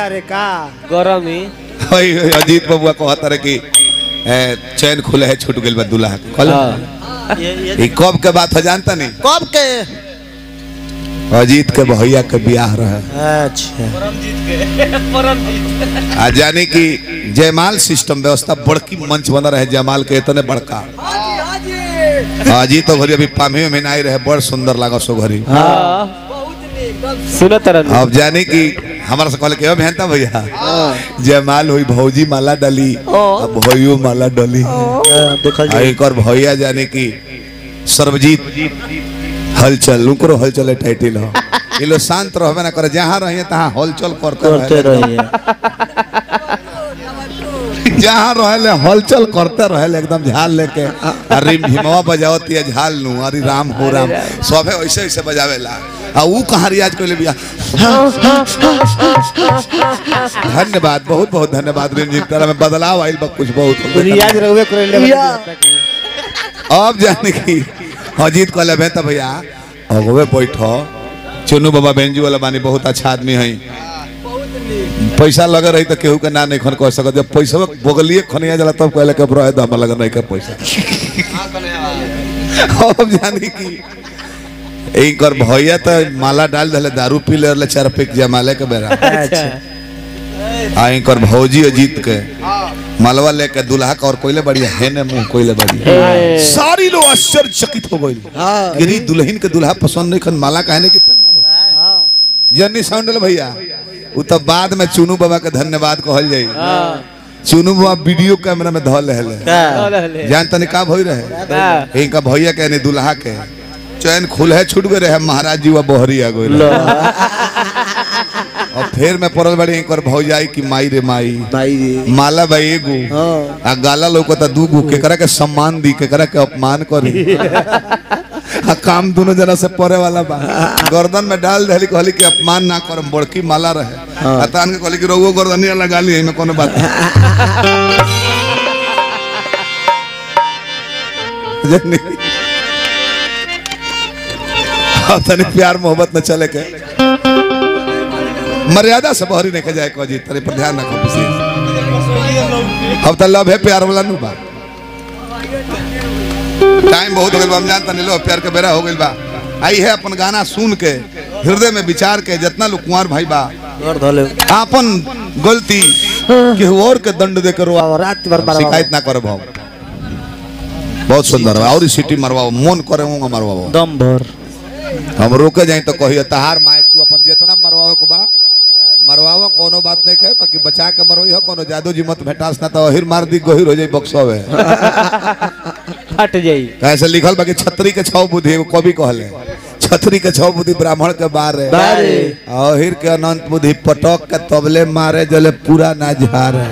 अरे का गरमी अजीत बबुआ कहत रहे कि चैन खुले है छूट गेल बा दुल्हा के। ई कब के बात है जानता नहीं? कब के? अजीत के भैया के ब्याह रहे। अच्छा परमजीत आ जाने की जयमाल सिस्टम व्यवस्था बड़की मंच बना रहे जयमाल के इतने बड़का। अजीत तो घरी अभी पामे में आई रहे, बड़ सुंदर लगा सो घरी। अब जाने की हमारा से कहले के भेंता भैया जयमाल हुई भौजी माला डली अब भैयो माला डली। एक और भैया जाने की सर्वजीत हलचल, उनको हलचल है टाइटल हो। ये लोग शांत रहबे ना करे, जहाँ रहिए तहाँ हलचल करते रहिए, जहाँ रहले हलचल करते रहले एकदम झाल लेके। अरे भीमवा बजावती है झाल नू, अरे राम हो राम सबे ऐसे ऐसे बजावेला। आ ऊ कहाँ रियाज कइले बिया। धन्यवाद, बहुत बहुत धन्यवाद रिमझिम, तारा में बदलाव आइल बा कुछ बहुत रियाज रहबे कइले। अब जाने की अजीत कहले भे त भैया अगवे बैठो, चुनू बाबा बेंजू वाला बानी बहुत अच्छा आदमी है, पैसा लगे रही तो केहू के ना नहीं खन कह सकत, जब पैसा बगलिए खनिया जाला तब कहले के रहे तो हमरा लगे नहीं के पैसा। अब जाने की इनकर भैया तो माला डाल दले दारू पी ले चार पेक जमाले के बेरा। अच्छा आ इनकर भौजी अजीत के मालवा लेके दुल्हा का और कोइले बढ़िया है ने मुंह कोइले बढ़िया। सारी लोग आश्चर्यचकित हो गइल गिरी दुल्हन के दुल्हा पसंद नहीं खन माला कहने की पहनाओ। जन्नी साउंड भैया उ तब बाद में चुनू बाबा के धन्यवाद कहल जाई। चुनू बाबा वीडियो कैमरा में धल रहले, जान तने का भई रहे इनका भैया के ने दुल्हा के चैन खुल है छूट गए रहे महाराज जी वा बहरी आ गइल। और फिर मैं पड़ल बड़ी एक और भौजाई की माई रे माई माला भाई एगो आ गाला लौकता दूगो, केकरा के सम्मान दी केकरा के अपमान करी। आ काम दोनों जना से परे वाला बा, गर्दन में डाल देली कहली कि अपमान ना करम, बड़की माला रहे। आ तान के कहली कि रउओ गर्दनिया लगा ली एमे कोनो बात नहीं। तनी प्यार मोहब्बत न चले के मर्यादा से बहरी नहीं जाए को जी, तेरे पर ध्यान रखो विशेष। अब तो लव है प्यार वाला नु बा, टाइम बहुत हो गइल बा, हम जानता नहीं लो प्यार के बेरा हो गइल बा। आई है अपन गाना सुन के हृदय में विचार के जितना लोग कुंवर भाई बा अपन गलती केहू और के दंड दे करो रात भर शिकायत ना करो भाव। बहुत सुंदर और सिटी मरवाओ मन करे होंगे मरवाओ दम भर। हम रोके जाए तो कहिए तहार माइक तू अपन जितना मरवाओ के बा मरवाओ, कोनो बात नहीं है, बाकी बचा के मरवाई हो, कोनो जादू जी मत भेटास ना तो अहिर मार दी गहिर हो जाई बक्सवे फट जाई। ऐसे लिखल बाकी छतरी के छौ बुद्धि एगो कवि कहले छतरी के छौ बुद्धि ब्राह्मण के बारे अहिर के अनंत बुद्धि पटक के तबले मारे जले पूरा ना झारे।